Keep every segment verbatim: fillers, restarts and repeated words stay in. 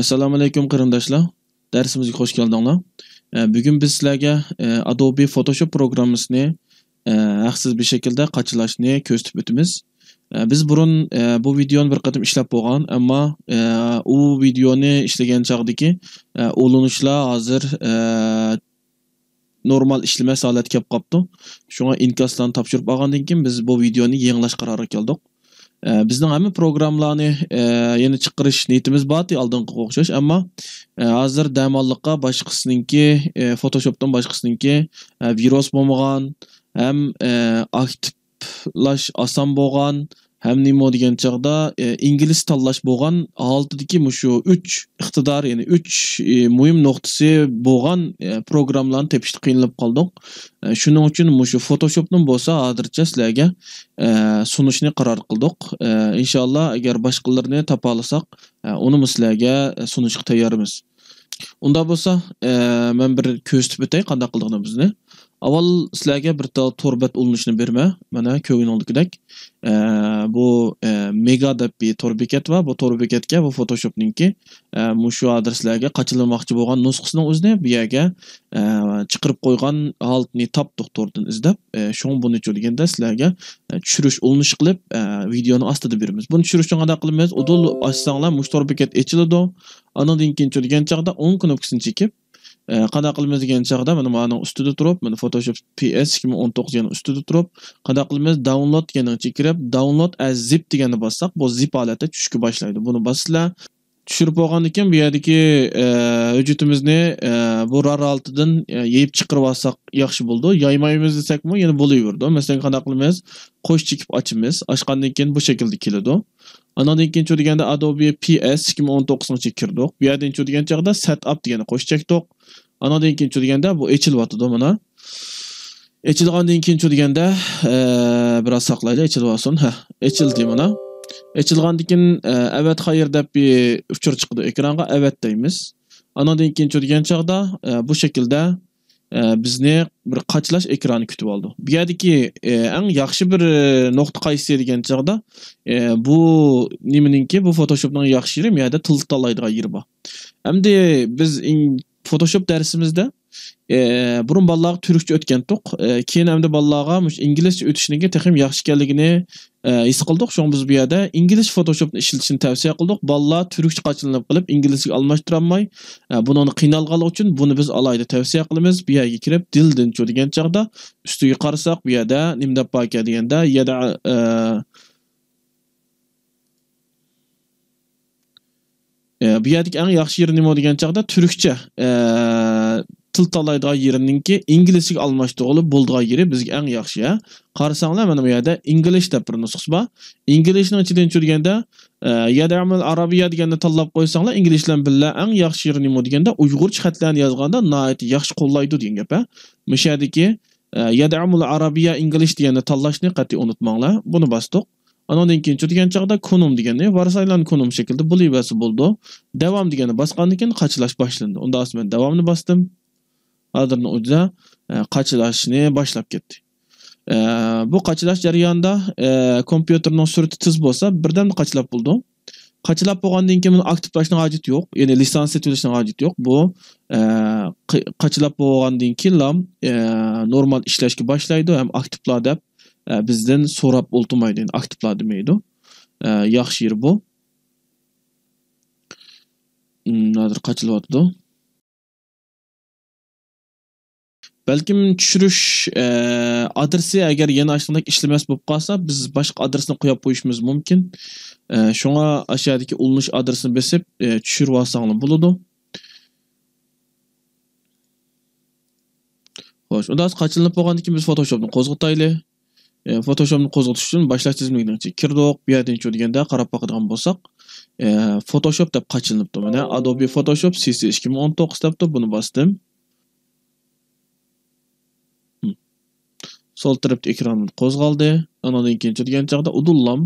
ئەسسالامۇئەلەيكۇم قېرىنداشلار، دەرسىمىزگە خۇش كەلدىڭلار. ئە، بۈگۈن بىز سىلەرگە، ئە، Adobe Photoshop پروگراممىسىنى، ئە، ھەقسىز بىر شەكىلدە قاچىلاشنى كۆرسىتىپ ئۆتىمىز. ئە، بىز بۇرۇن، ئە، بۇ ۋىدېئونى بىر قېتىم ئىشلەپ بولغان، ئەمما، ئە، ئۇ ۋىدېئونى ئىشلىگەن چاغدىكى، ئە، ئۇلىنىشلار ھازىر، ئە، نورمال ئىشلىمەس ھالەتكە كەپ قاپتۇ. شۇڭا ئىنكاسلارنى تاپشۇرۇپ ئالغاندىن كېيىن بىز بۇ ۋىدېئونى يېڭىلاش قارارىغا كەلدۇق. ئە، بىزنىڭ ھەممە پروگراممىلارنى، ئە، يەنە چىقىرىش نىيىتىمىز بارتى ئالدىنقىغا ئوخشاش، ئەمما، ئە، ھازىر دەماللىققا باشقىسىنىڭكى، ئە، فوتوشوپتىن باشقىسىنىڭكى، ئە، ۋىرۇس بولمىغان ھەم، ئە، ئاكتىپلاش ئاسان بولغان ھەم نېمە دېگەن چاغدا، ئە، ئىنگلىز تاللاش بولغان ھالىتىدىكى مۇشۇ ئۈچ ئىقتىدار، يەنى ئۈچ، ئە، مۇھىم نۇقتىسى بولغان، ئە، پروگراممىلارنى تېپىشتا قىينىلىپ قالدۇق. ئە، شۇنىڭ ئۈچۈن مۇشۇ فوتوشوپنىمۇ بولسا ھازىرچە سىلەرگە، ئە، سۇنۇشنى قارار قىلدۇق. ئە، ئىنشاللا، ئەگەر باشقىلىرىنى تاپالىساق، ئە، ئۇنىمۇ سىلەرگە، ئە، سۇنۇشقا تەييارمىز. ئۇنداق بولسا، ئە، مەن بىر كۆرسىتىپ ئۆتەي، قانداق قىلىدىغىنىمىزنى. ئاۋۋال سىلەرگە بىر تال تور بەت ئۇلىنىشىنى بېرىمەن. مانا، كۆرگىنىڭدىكىدەك. ئە، بۇ، ئە، مېگا دەپ بىر تور بېكەت بار. بۇ تور بېكەتكە بۇ فوتوشوپنىڭكى، ئە، مۇشۇ ھازىر سىلەرگە قاچىلىماقچى بولغان نۇسخىسىنىڭ ئۆزىنى بۇ يەرگە، ئە، چىقىرىپ قويغان ھالىتىنى تاپتۇق توردىن ئىزدەپ. ئە، شۇڭا بۇنى چۆلىگەندە سىلەرگە، ئە، چۈشۈرۈش ئۇلىنىش قىلىپ، ئە، ۋىدېئونىڭ ئاستىدا بېرىمىز. بۇنى چۈشۈرۈش ئۈچۈن قانداق قىلىمىز؟ ئۇدۇل ئاچساڭلار مۇشۇ تور بېكەت ئېچىلىدۇ. ئانىڭدىن كېيىن چۆلىگەن چاغدا ئوڭ كنوپكىسىنى چېكىپ، ئە، قانداق قىلىمىز دېگەن چاغدا، مانا، مانىڭ ئۈستىدە تۇرۇپ، مانا، فوتوشوپ پى ئېس ئىككى مىڭ ئون توققۇز دېگەن ئۈستىدە تۇرۇپ، قانداق قىلىمىز؟ داۋنلود دېگەننىڭ ئىچىگە كىرىپ، داۋنلود ئەز زىپ دېگەننى باسساق، بۇ زىپ ھالەتتە چۈشۈشكە باشلايدۇ. بۇنى باسىسىلەر. چۈشۈرۈپ بولغاندىن كېيىن، بۇ يەردىكى، ئە، ھۆججىتىم-، ئە، بۇ رار ھالىتىدىن، ئە، يېيىپ چىقىرىپ ئالساق ياخشى بولىدۇ. يايمايمىز دېسەكمۇ يەنە بولۇۋېرىدۇ. مەسىلەن، قانداق قىلىمىز؟ قوش چېكىپ ئاچىمىز. ئاچقاندىن كېيىن بۇ شەكىلدە كېلىدۇ. ئانىڭدىن كېيىن چۆلىگەندە ئادوبى پى ئېس ئىككى مىڭ ئون توققۇزنىڭ ئىچىگە كىردۇق. بۇ يەردىن چۆلىگەن چاغدا سەت ئاپ دېگەننى قوش چەكتۇق. ئانىڭدىن كېيىن چۆلىگەندە بۇ ئېچىلىۋاتىدۇ مانا. ئېچىلغاندىن كېيىن چۆلىگەندە، ئە، بىراز ساقلايلى، ئېچىلىۋالسۇن. ھە، ئېچىلدى مانا. ئېچىلغاندىن كېيىن، ئە، ئەۋەت خەير دەپ بىر ئۇچۇر چىقىدۇ ئېكرانغا، ئەۋەت دەيمىز. ئانىڭدىن كېيىن چۆلىگەن چاغدا، ئە، بۇ شەكىلدە، ئە، بىزنى بىر قاچىلاش ئېكرانى كۈتۈۋالىدۇ. بۇ يەردىكى، ئە، ئەڭ ياخشى بىر، ئە، نۇقتا قايسى دېگەن چاغدا، ئە، بۇ نېمىنىڭكى، بۇ فوتوشوپنىڭ ياخشى يېرى، بۇ يەردە تىلتالايدىغان يېرى بار. ئەمدى بىز ئىن-، فوتوشوپ دەرسىمىزدە، ئە، بۇرۇن بالىلارغا تۈركچە ئۆتكەنتۇق. ئە، كېيىن ئەمدى بالىلارغا مۇشۇ ئىنگلىزچە ئۆتۈشنىڭكى تېخىمۇ ياخشى ئىكەنلىكىنى، ئە، ھېس قىلدۇق. شۇڭا بىز بۇ يەردە ئىنگلىزچە فوتوشوپنى ئىشلىتىشنى تەۋسىيە قىلدۇق. بالىلار تۈركچە قاچىلىنىپ قېلىپ، ئىنگلىزچىگە ئالماشتۇرالماي، ئە، بۇنىڭدا قىينالغانلىقى ئۈچۈن بۇنى بىز ئالاھىدە تەۋسىيە قىلىمىز. بۇ يەرگە كىرىپ، دىلدىنچۇ دېگەن چاغدا ئۈستىگە قارىساق، بۇ يەردە نېمە دەپ باركەن دېگەندە، يەدە، ئە، ئە، بۇ يەردىكى ئەڭ ياخشى يېرى نېمە دېگەن چاغدا تۈركچە، ئە، تىل تاللايدىغان يېرىنىڭكى ئىنگلىزچىگە ئالماشتۇرغىلى بولىدىغان يېرى بىزگە ئەڭ ياخشى، ھە. قارىساڭلار، مانا بۇ يەردە ئىنگلىش دەپ بىر نۇسخىسى بار. ئىنگلىشنىڭ ئىچىدىن چۈشۈرگەندە، ئە، يەدەمۇل ئارابىيە دېگەننى تاللاپ قويساڭلار، ئىنگلىش بىلەن بىللە ئەڭ ياخشى يېرى نېمە دېگەندە، ئۇيغۇرچە خەتلەرنى يازغاندا ناھايىتى ياخشى قوللايدۇ دېگەن گەپ، ھە. مۇشۇ يەردىكى، ئە، يەدەمۇل ئارابىيە ئىنگلىش دېگەننى تاللاشنى قەتئىي ئۇنتۇماڭلار. بۇنى باستۇق. ئانىڭدىن كېيىن چۆلىگەن چاغدا كونۇم دېگەننى ۋارسايلان كونۇم شەكلىدە بولۇۋەرسە بولىدۇ. داۋام دېگەننى باسقاندىن كېيىن قاچىلاش باشلىنىدۇ. ئۇنداق بولسا مەن داۋامنى باستىم. ھازىرنىڭ ئۆزىدە، ئە، قاچىلاشنى باشلاپ كەتتى. ئە، بۇ قاچىلاش جەريانىدا، ئە، كومپيۇتېرنىڭ سۈرئىتى تېز بولسا، بىردەمدە قاچىلاپ بولىدۇ. قاچىلاپ بولغاندىن كېيىن بۇنى ئاكتىپلاشنىڭ ھاجىتى يوق. يەنى لىسانس سېتىۋېلىشنىڭ ھاجىتى يوق. بۇ، ئە، قا-، قاچىلاپ بولغاندىن كېيىنلا، ئە، نورمال ئىشلەشكە باشلايدۇ ھەم ئاكتىپلا دەپ، ئە، بىزدىن سوراپ ئولتۇرمايدۇ. يەنى ئاكتىپلا دېمەيدۇ. ئە، ياخشى يېرى بۇ. ئىم، ھازىر قاچىلىۋاتىدۇ. بەلكىم چۈشۈرۈش، ئە، ئادرېسى ئەگەر يەنە ئاشۇنداق ئىشلىمەس بولۇپ قالسا، بىز باشقا ئادرېسنى قويۇپ قويۇشىمىز مۇمكىن. ئە، شۇڭا ئاشۇ يەردىكى ئۇلىنىش ئادرېسىنى بېسىپ، ئە، چۈشۈرۈۋالساڭلار بولىدۇ. خوش، ئۇنداق قاچىلىنىپ بولغاندىن كېيىن بىز فوتوشوپنى قوزغىتايلى. ئە، فوتوشوپنى قوزغىتىش ئۈچۈن باشلاش تىزىملىكىنىڭ ئىچىگە كىردۇق. بۇ يەردىن چۆلىگەندە قاراپ باقىدىغان بولساق، ئە، فوتوشوپ دەپ قاچىلىنىپتۇ. مانا، ئادوبى فوتوشوپ سى سى ئىككى مىڭ ئون توققۇز دەپتۇ. بۇنى باستىم. سول تەرەپتە ئېكران قوزغالدى. ئانىڭدىن كېيىن چۆلىگەن چاغدا ئۇدۇللام،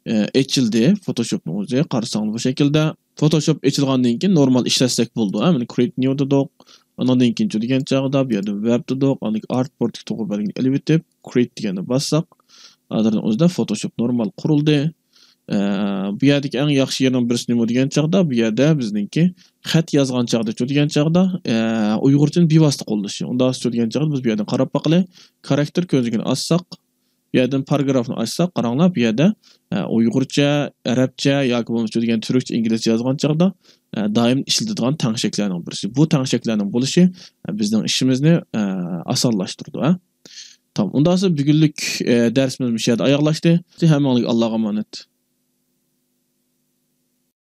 ئە، ئېچىلدى. فوتوشوپنىڭ ئۆزى. قارىساڭلار بۇ شەكىلدە. فوتوشوپ ئېچىلغاندىن كېيىن نورمال ئىشلەتسەك بولىدۇ. ھە، مانا create new دېدۇق. ئانىڭدىن كېيىن چۆلىگەن چاغدا بۇ يەردە web دېدۇق. ئاندىن كېيىن artboard توغرا بەلگىنى ئېلىۋېتىپ، create دېگەننى باسساق، ھازىرنىڭ ئۆزىدە فوتوشوپ نورمال قۇرۇلدى. ئە، بۇ يەردىكى ئەڭ ياخشى يېرىنىڭ بىرسى نېمە دېگەن چاغدا، بۇ يەردە بىزنىڭكى خەت يازغان چاغدا، شۇ دېگەن چاغدا، ئە، ئۇيغۇرچىنى بىۋاسىتە قوللىشى. ئۇنداق شۇ دېگەن چاغدا بىز بۇ يەردىن قاراپ باقىلى. كارەكتېر كۆزنىكىنى ئاچساق، بۇ يەردىن پاراگرافنى ئاچساق، قاراڭلار، بۇ يەردە، ئە، ئۇيغۇرچە، ئەرەبچە ياكى بولمىسا شۇ دېگەن تۈركچە، ئىنگلىزچە يازغان چاغدا، ئە، دائىم ئىشلىتىدىغان تەڭشەكلەرنىڭ بىرسى. بۇ تەڭشەكلەرنىڭ بولۇشى، ئە، بىزنىڭ ئىشىمىزنى، ئە، ئاسانلاشتۇرىدۇ، ھە. تامام. ئۇنداقسا بۈگۈنلۈك، ئە، دەرسىمىز مۇشۇ يەردە ئاياغلاشتى. ھەممىڭلارغا ئاللاغا ئامانەت.